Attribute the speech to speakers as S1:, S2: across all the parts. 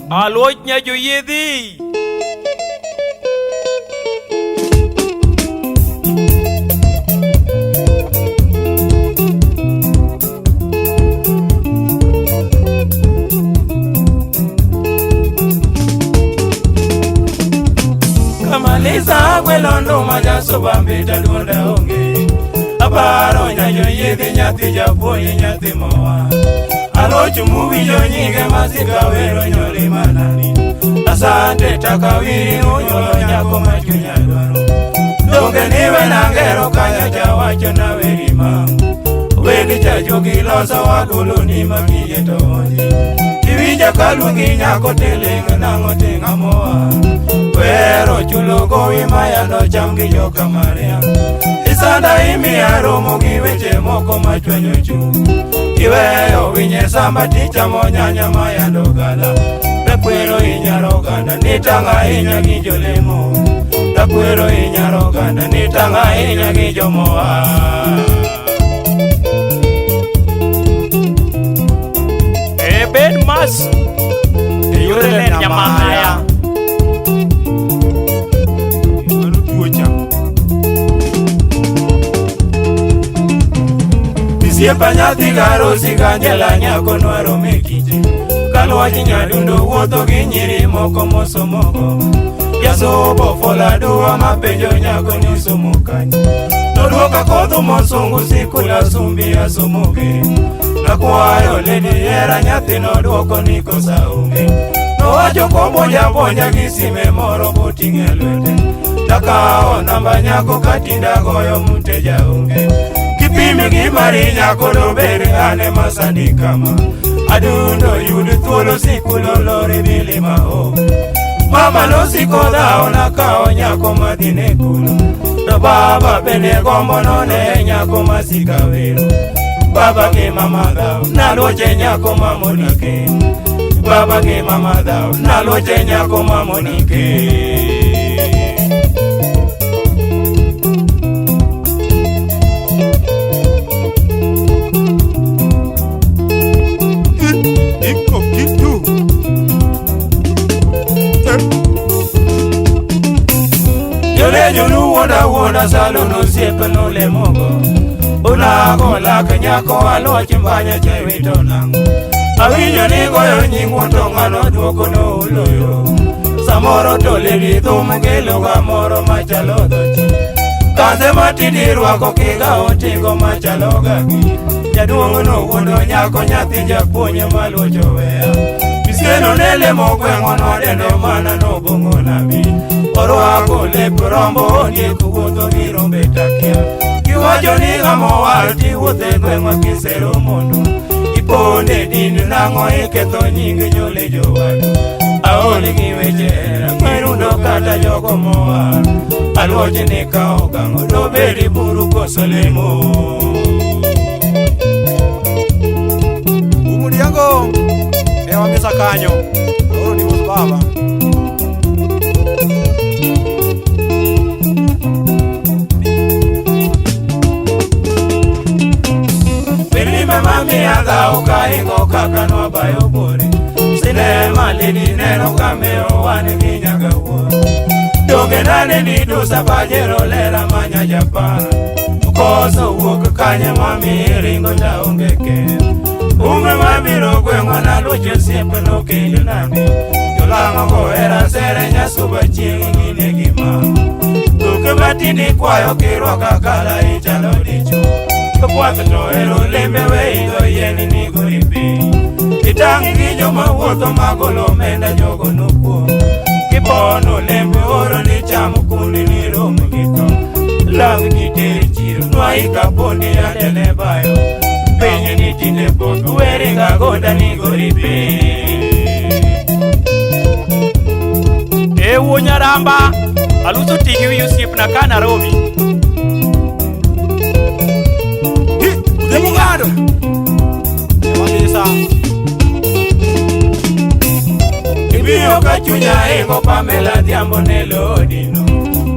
S1: Aluoch nyajoyiedhi. Kamaliza gwelo nduma jasuba mbita duonda onge. Aparo nyajoyiedhi nyathi japuonj nyathi mowa. Aloch muwinjo nyinge masika wero nyoli manani. Asante takawiri unyolo nyako ma chunya dwaro. Donge niwe nangero kanya jawacho na weri ma. Wendi cha jogi loso wagolo ni makiye to onji. Iwinjo kaluongi nyako tiling' nang'o ting'a moa. Wero chulo gowi mayando cham gi joka Maria. Isanda imiya romo gi weche moko machwanyo chuny. Iweyo winye samba tichamo nyanya mayando gala. Dakwero inyaro oganda nitang' ahinya gi jolemo. Dakwero inyaro oganda nitang' ahinya gi jomoa. E bed mas e yore ler nyamahaya.
S2: Mano tuo cha.
S1: Isiepa nyathi garosi ganjela nyako nwaro mekije. Kaluoch nyadundo wuotho gi nyiri moko mosomogo. Jasobo fola dua mapenjo nyako ni somo kanye. Nodwoka kodhu mosungu sikula sumbi asomoge. Nakwayo ledi hera nyathi nodwoko ni kosa onge. Nowacho kobuonja buonja gi sime moro boting'e lwete. Takawo namba nyako katinda goyo mteja onge. Kipimi gi mari nyako dober ane masandi kama. Adundo yud thuolo sikulo lori bilima o. Mama nosiko dhawo nakawo nyako madhine kulo. To baba bende gombo none nyako masika wero. Baba gi mama dhawo naluoche nyako mamonike. Baba gi mama dhawo naluoche nyako mamonike.
S2: Iko kitu.
S1: Jolejo nuwuonda wuonda salo nosiepe nolemogo. Ulago lak nyako aluoch mbanya che wito nang'o. Awinjo ni goyo nying wuon to ng'ano duoko noloyo. Samoro to ledi thum kelo ga moro machalo dhochi. Kandhe matindi rwako kiga otigo machalo gagi. Jaduong' nowuondo nyako nyathi japuonj maluoch oweya. Misieno ne lemo gweng'wa nodendo mana nobong'o nabi. Orwako lep rombo ondiek wuotho gi rombe takia. Kiwacho ni ng'ama owal tiwuotho e gweng'wa kisero mondo. Iponde din nang'o iketho nying jole jowadu. Aol gi weche hera ng'werundo kata jogo moa. Aluoch ni ka ogang'o dobedi buru koso lemo.
S2: Umudiango. Ewa mesa kanyo. Aoro ni mos baba.
S1: Milima mamiya dhawo kaingo kaka nwabayo bore. Sinema ledi neno kameo wan gi nyaka wuoro. Donge nane ni dusa pajero lera manya Japan. Koso wuok kanye mami ringo taonge ke. Ume mabiro gweng'wa naluoch osiepe nokendo nami. Jolang'o gohera sere nyasuba chieng' gine gi mama. Dhuke matindi kwayo kirwako akala ichalo dichuo. Jokwath to ohero lembe we idho yien ni gori piny. Itang' gi joma wuotho magolo omenda jogo nokuo. Kipono lembe oro ni cham kundi ni rom gi tho. Lag gi ter chiro nwaika pondi yande bayo. Piny ni tinde both weringa goda ni gori piny.
S3: E wuo nyaramba, aluso tigi wi osiepna ka Nairobi.
S2: Hi, udhi mugado. Ewa mesa.
S1: Chunya ingo Pamela Dhiambo ne lodino.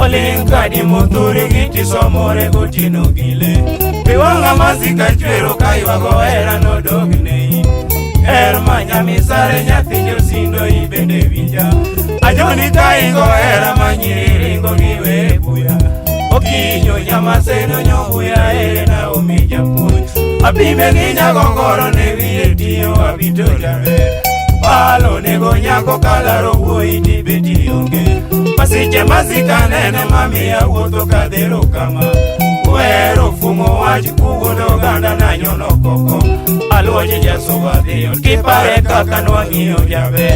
S1: Oling kadi muthuri gi tisomore gotieno gile. Piwanga masika chwero kaywago hera nodogne. Her manyamisare nyathi josindo ibende winja. Ajoni ka ingo hera manyiri ringo giwe buya. Okinyo nyamaseno nyobuya ere Naomi japuonj. Apime gi nyagongoro ne wiye tiyo abito jaber. Palo nego nyako kalaro wuoyi tibeti onge. Masiche masika nene mamiya wuotho kadhero kama. Wero fumo wach kuwuondo oganda nanyono koko. Aluochi jasuba dhiyo tipare kaka nwang'iyo jaber.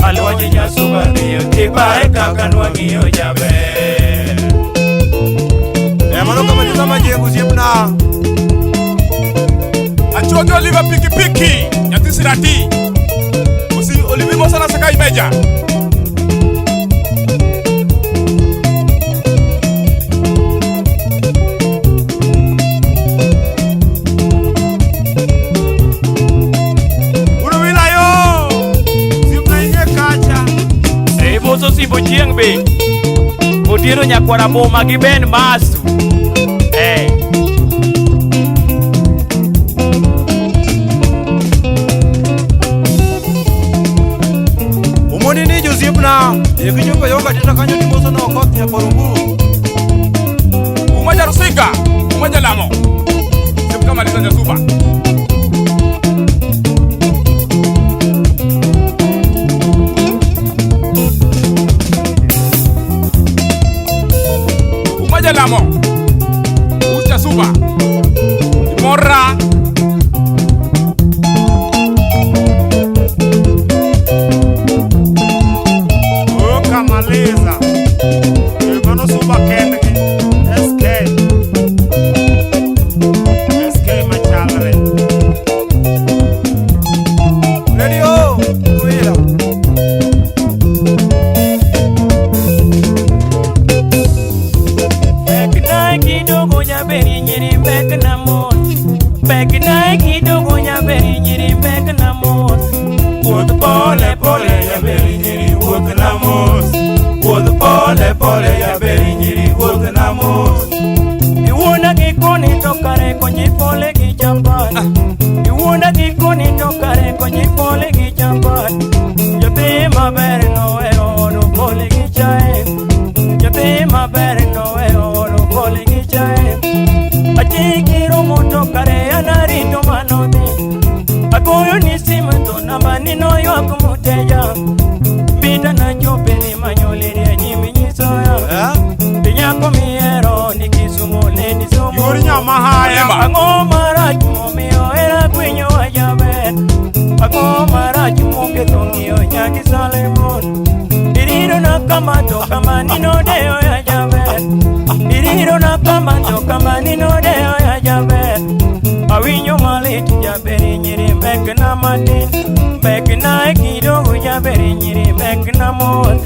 S1: Aluochi jasuba dhiyo tipare kaka nwang'iyo jaber.
S2: Mano kamaliza majengo osiepna.
S4: Achuogi Oliver pikipiki nyathi Sirati. Osi Olivi mosana saka imeja.
S2: Uruwila yo. Osiepna ing'e kacha.
S3: E moso simbo chieng' be. Otieno nyakwara boma gi Ben Masu.
S2: Omondi ni josiepna. E kichopo yo katita kanyo ni moso no okoth nyakwar Omburu.
S4: Umoja Rusinga, umoja Lamo. Siep kamaliza jasuba. Umoja Lamo. Ucha suba. Imora.
S2: Okamaliza. Mano suba kendgi. SK. SK machalre. Radio Uruwila.
S1: Bekna kidogo nyaberi nyiri bekna mos. Bekna kidogo nyaberi nyiri bekna mos. Wuoth pole pole nyaberi nyiri wuoth na mos. Wuoth pole pole nyaberi nyiri wuoth na mos. Iwuona gi koni to kare konyi pole gi chapat. Iwuona gi koni to kare konyi pole gi chapat. Nyathi maber nohero olo pole gi chae. Nyathi maber nohero olo pole gi chae. Achiki romo to kare an arito manodhi. Agoyo ni simu to namba ni noywak muteja. Bida na chope ni manyoleria nyimi nyisoya. Nyako mihero ni Kisumu lady somo.
S2: Yor nyamahaya.
S1: Ang'o marach momiyo hera kwinyo wajaber. Ang'o marach moketho ng'iyo nyaki Solomon. Iriro na kama to kama ninodeyo ya jaber. Iriro na kama to kama ninodeyo ya jaber. Awinjo malit jaberi nyiri mekna matin. Mekna kidogo jaberi nyiri mekna mos.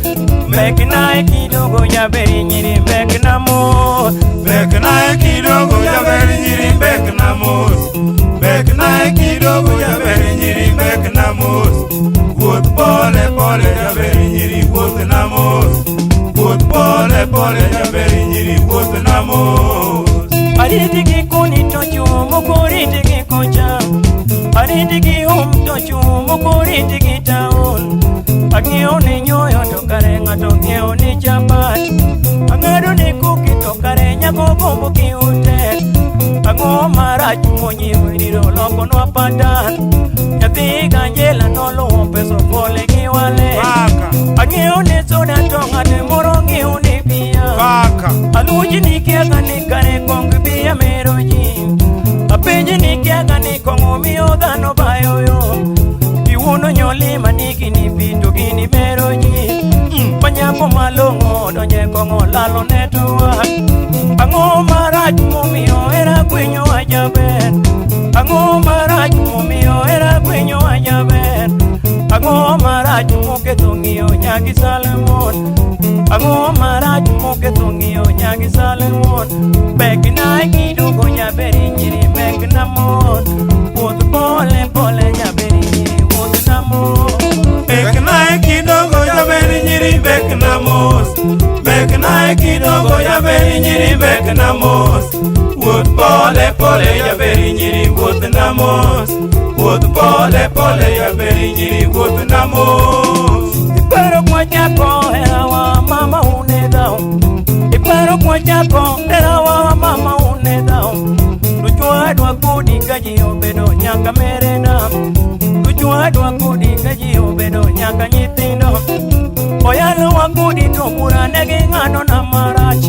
S1: Mekna kidogo jaberi nyiri mekna mos. Mekna kidogo jaberi nyiri mekna mos. Mekna kidogo jaberi nyiri mekna mos. Wuoth pole pole jaberi nyiri wuoth na mos. Wuoth pole pole jaberi nyiri wuoth na mos. Ariti gi koni to chumo koriti gi kocha. Ariti gi hum to chumo koriti gi taon. Ang'iewo ni nyoyo to kare ng'ato ng'iewo ni chapat. Ang'ado ni kuki to kare nyako gombo ki hotel. Ang'o marach monyiewo iriro lokonwa patan. Nyathi Ganjela noluwo pesa pole gi wale. Ang'iewo ni soda to ng'at moro ng'iewo ni bia. Aluchi ni kiaga ni kare kong bia mero ji. Apenji ni kiaga ni kong'o miyo dhano bayo yo. Iwuono nyolima ni gini pi to gini mero ji. Manyako malong'o donje kong'o lalo ne twak. Ang'o marach momiyo hera kwinyo wajaber. Ang'o marach momiyo hera kwinyo wajaber. Ang'o marach moketho ng'iyo nyaki Solomon. Ang'o marach moketho ng'iyo nyaki Solomon. Bekna kidogo nyaberi nyiri bekna mos. Wuoth pole pole nyaberi nyiri wuoth na mos. Bekna kidogo nyaberi Mbekna kidogo jaberi nyiri mbekna mos. Wuoth pole pole jaberi nyiri wuoth na mos. Wuoth pole pole jaberi nyiri wuoth na mos.
S5: Iparo kwachako herawa mama unedhao. Iparo kwachako herawa mama unedhao. Luchwadwa kodi kaji obedo nyaka merena. Luchwadwa kodi kaji obedo nyaka nyithindo. Oyalo wakudi to bura negi ng'ado na marach.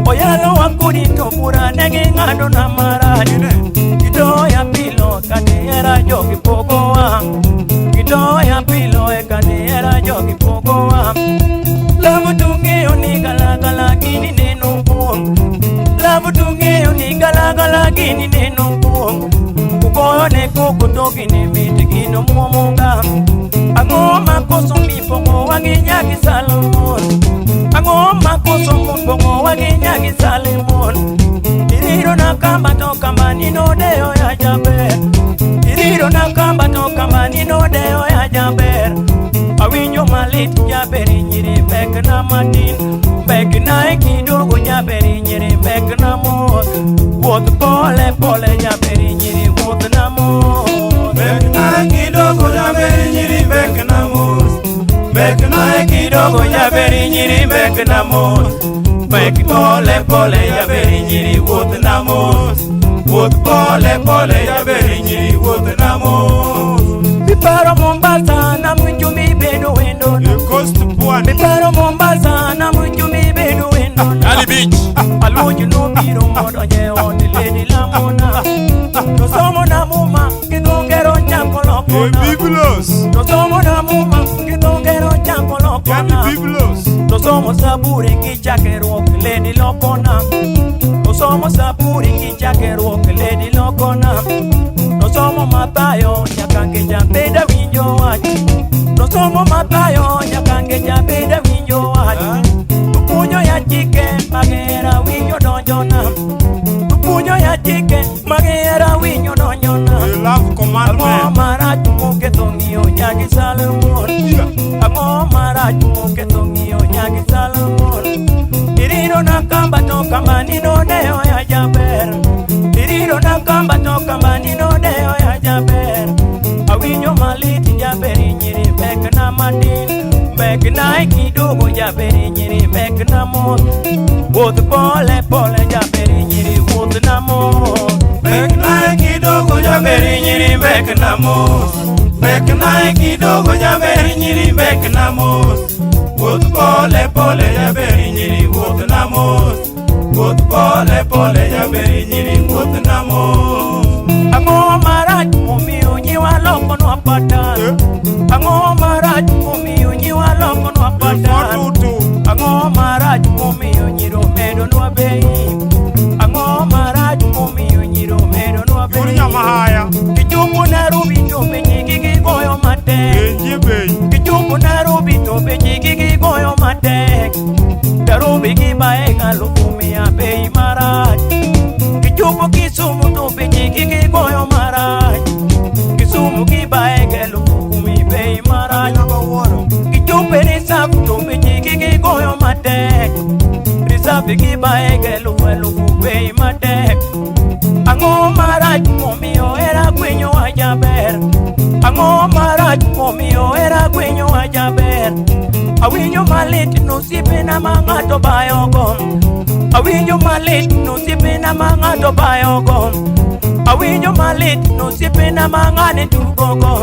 S5: Oyalo wakudi to bura negi ng'ado na marach. Kitoya pilo kadiera jogi pogowa. Kitoya pilo e kadiera jogi pogowa. Love tung'eyo ni galagala gini neno kuong'. Love tung'eyo ni galagala gini neno kuong'. Kugoyo ne koko to gini mit gino muomonga. Ang'o ma koso mipogowa gi nyagi Salomon? Ang'o ma koso mipogowa gi nyagi Salomon? Iriro na kamba to kamba nino deyo ya jaber. Iriro na kamba to kamba nino deyo ya jaber. Awinjo malit jaberi nyiri mbekna matin. Mbekna e kidogo jaberi nyiri mbekna mos. Wuoth pole pole jaberi nyiri wuoth na mos.
S1: Mbekna kidogo jaberi nyiri mbekna mos. Mbekna kidogo jaberi nyiri mbekna mos. Mbek pole pole jaberi nyiri wuoth na mos. Wuoth pole pole jaberi nyiri wuoth na mos.
S5: Piparo Mombasa na mchumi bedo wendo.
S4: The coast pwani.
S5: Piparo Mombasa na mchumi bedo wendo.
S4: Ali Beach.
S5: Aluoch nobiro modonje od Lady Lamona. To somo na muma gi dho ngero chako
S4: The
S5: lokona.
S4: Biblos.
S5: To somo na muma gi dho ngero chako
S4: Yani
S5: lokona.
S4: Biblos.
S5: To somo saburi gi chakeruok Lady lokona. To somo saburi gi chakeruok Lady lokona. To somo Mathayo nyaka ngeja beda winjo wach. To somo Mathayo nyaka ngeja beda winjo wach. To puonjo ya chike mag hera winjo donjona. To puonjo ya chike mag hera winjo donjona.
S4: The love
S5: Ang'o
S4: commandment.
S5: marach moketho ng'iyo nyagi Salomon? Ang'o marach moketho ng'iyo nyagi Salomon? Iriro na kamba to kamba nino deyo ya jaber. Iriro na kamba to kamba nino deyo ya jaber. Awinjo malit jaberi nyiri mbekna matin. Mbekna e kidogo jaberi nyiri mbekna mos. Wuoth pole pole jaberi nyiri wuoth na mos.
S1: Mbekna kidogo jaberi nyiri mbekna mos. Mbekna kidogo jaberi nyiri mbekna mos. Wuoth pole pole jaberi nyiri wuoth na mos. Wuoth pole pole jaberi nyiri wuoth na mos.
S5: Ang'o marach momiyo nyiwa lokonwa patan? Ang'o marach momiyo nyiwa lokonwa patan?
S4: Fotutu.
S5: Ang'o marach momiyo nyiro medonwa bei? Ang'o marach momiyo nyiro medonwa
S4: Yur
S5: bei?
S4: Nyamahaya.
S5: Kichopo Nairobi to bechgi gigoyo matek.
S4: Enjie bei.
S5: Kichopo Nairobi to bechgi gigoyo matek. Nairobi gibae alufu mia bei marach. Kichopo Kisumu to bechgi gigoyo marach. Kisumu gibae 10,000 bei marach. Kichopo e Reserve to bechgi gigoyo matek. Reserve gibae 1,000 bei matek. Ang'o marach momiyo hera gwenyowa jaber? Ang'o marach momiyo hera gwenyowa jaber? Awinjo malit nosiepena ma ng'ato bayogo. Awinjo malit nosiepena ma ng'ato bayogo. Awinjo malit nosiepena ma ng'ane tugogo.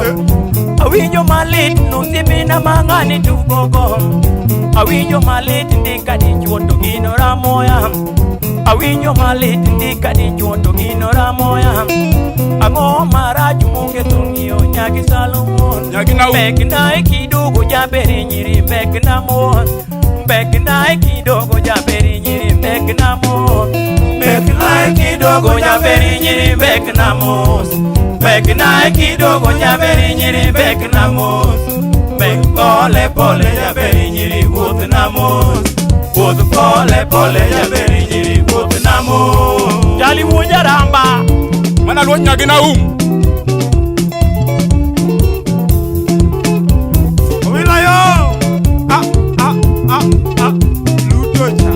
S5: Awinjo malit nosiepena ma ng'ane tugogo. Awinjo malit ndi ka dichuo to gino ramoya. Awinjo malit ndi ka dichuo to gino ramoya. Ang'o marach moketho ng'iyo nyagi Salomon?
S4: Nyagi Naum.
S5: Mbekna e kidogo jaberi nyiri mbekna mos. Mbekna e kidogo jaberi nyiri mbekna mos.
S1: Mbekna kidogo jaberi nyiri mbekna mos. Mbekna kidogo jaberi nyiri mbekna mos. Mbek pole pole jaberi nyiri wuoth na mos. Wuoth pole pole jaberi nyiri wuoth na mos.
S3: Jali wuo jaramba.
S4: Mana luo nyagi Naum. Owila yo. Ah ah ah ah. Luto cha.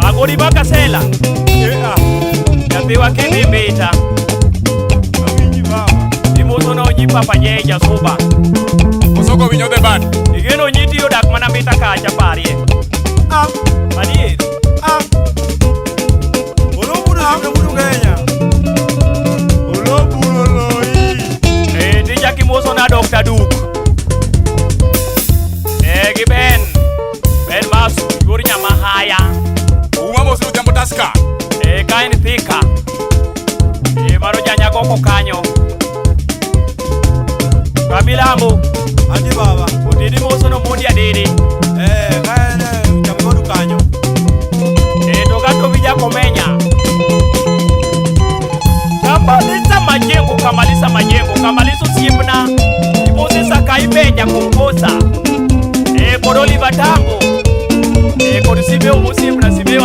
S3: Agori Bakasela.
S1: Eh, ah.
S3: Nyathiwa kidhi mbita.
S1: Awinji baba.
S3: Imoso no nyi Papa Jeja Suba.
S4: Osoko winyo the bad.
S3: Igeno nyiti odak mana mbita kacha parie.
S1: Ah.
S3: Adier.
S1: Ah. Olobudo ah. Budu Kenya. Olobudo loi.
S3: Eh, tija kimoso na Dr. Duk. Eh, gi Ben. Ben Masu, yuor Nyamahaya.
S4: Uma mosi Odhiambo Tusker.
S3: Eh, ka en Thika. Eh, mano janyagoko kanyo. Kamilambo.
S2: Andi baba.
S3: Otidi moso no mondi adede.
S2: Eh, ka en chamgodu kanyo.
S3: Eh, to gato vija komenya. Kamalisa majengo, kamalisa majengo, kamalisa osiepna. Imose Sakaibeja kumkosa. Eh, kod Oliver Tambo. Eh, kod Simeo mosiepna, Simeo